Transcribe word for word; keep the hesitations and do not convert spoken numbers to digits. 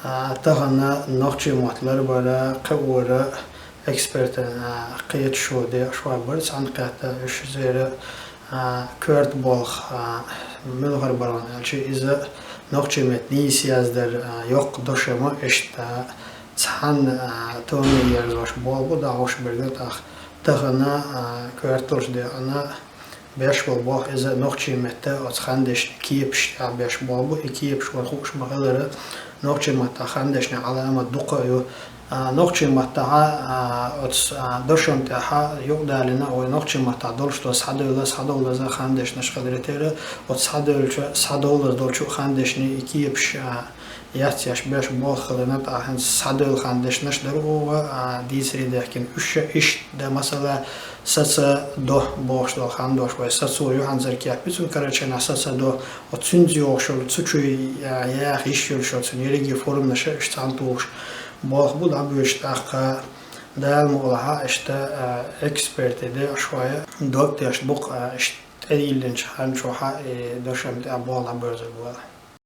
А, тахана нохчийн мотт ларбара, кхиара экспертийн, а, кхеташо деш вай бар, цхьана кхетта уж зера, а, коьрта болх, а, муьлхара барон аьлча, иза нохчийн меттан нийса яздар, а, йоккха дошам иштта цхьана, а, томе ерзаш болх бу, дӀахьош берга тӀаккха тахана, а, коьрталуш декъана беш бола болх иза нохчийн меттан оцу хандешна кепаш тӀехь беш болх бу, и кепаш вайна хууш ма-хиллара, нохчийн маттахь хандешнийн Ӏаламат дукха а ю. А, нохчийн маттахьа, а, оцу, а, дошам тӀехьа юкъадалийна вай нохчийн маттахь долуш долу схьадевлла, схьадовлаза хандешнаш хиларе терра, оцу схьадевллачу, схьадовлаза долчу хандешнийн и кепаш, а, яц еш беш болх хиларна, тӀаккха хӀинца схьадевлла хандешнаш дара оха, а, дийцаре дехкина уьш ша иштта, масала, саца до бохуш долу хандош вай сацо юьхьанцара кеппи, цуьнан карарчийнахь саца до, оцу цуьнца йогӀуш йолу, цу чуьра, а, яха йиш йолуш йолу цуьнан ерриге форманаша уьш цхьаьна тухуш болх бу, дӀабоьдуш тӀаккха Дала мукъалахь иштта, а, экспертийн декъашхой дог тешна бу-кх, а, иштта тӀедиллинчу хан чохь и дошам тӀехь болх дӀабоьрзур бу.